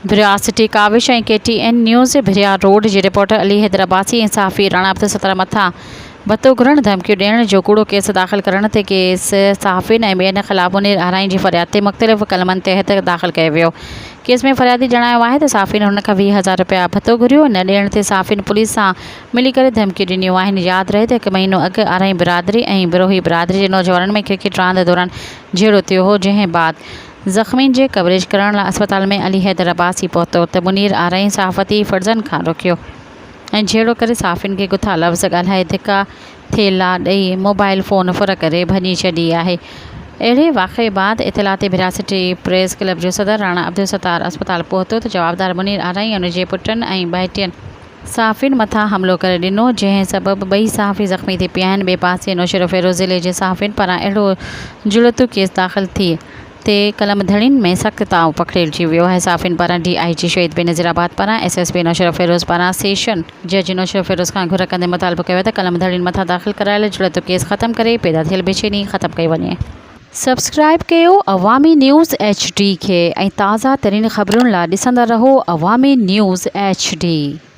Bhiria city Kawish ۽ K T N news Bhiria road جي reporter Ali Haider Abbasi ۽ صحافي راڻا عبدالستار مٿان ڀتو گهرڻ، ڌمڪيون ڏيڻ جو ڪوڙو ڪيس داخل ڪرڻ تي ڪيس صحافين ۽ ٻين خلاف منير آرائين جي فرياد تي مختلف قلمن تحت داخل ڪيو ويو. ڪيس ۾ فريادي ڄاڻايو آهي ته صحافين هن کان 20 هزار رپيا ڀتو گهريو، نه ڏيڻ تي صحافين پوليس سان ملي ڪري ڌمڪيون ڏنيون آهن. ياد رهي ته هڪ مهينو اڳ آرائين برادري ۽ بروهي برادري جي نوجوانن ۾ ڪرڪيٽ راند دوران جهيڙو ٿيو هو، جنهن بعد زخمين جي ڪوريج ڪرڻ لاء اسپتال ۾ علي حيدر عباسي پهتو ته منير آرائين صحافتي فرضن کان روڪيو ۽ جهيڙو ڪري صحافين کي گٿا لفظ ڳالهائي ڌڪا ٿيلها ڏئي موبائل فون ڦر ڪري ڀڃي ڇڏي آهي. اهڙي واقعي بعد اطلاع تي ڀيراسٽي پريس ڪلب جو صدر راڻا عبدالستار اسپتال پهتو ته جوابدار منير آرائين ان جي پٽن ۽ ڀائٽين صحافين مٿان حملو ڪري ڏنو، جنهن سبب ٻئي صحافي زخمي ٿي پيا آهن. ٻئي پاسي نوشهروفيروز ضلعي جي صحافين پاران اهڙو جڙتو ڪيس داخل ٿي تي قلم ڌڻين ۾ سخت تاء پکڙيلجي ويو آهي. صحافين پاران ڊي I جي شهيد بينظير آباد پاران ايس ايس پي نوشهروفيروز پاران سيشن جج نوشهروفيروز کان گهر ڪندي مطالبو ڪيو آهي ته قلم ڌڻين مٿان داخل ڪرايل جڙتو ڪيس ختم ڪري پيدا ٿيل بيچيني ختم ڪئي وڃي. سبسڪرائيب ڪيو عوامي نيوز ايڇ ڊي کي ۽ تازه ترين خبرن لا ڏسندا رهو عوامي نيوز ايڇ ڊي.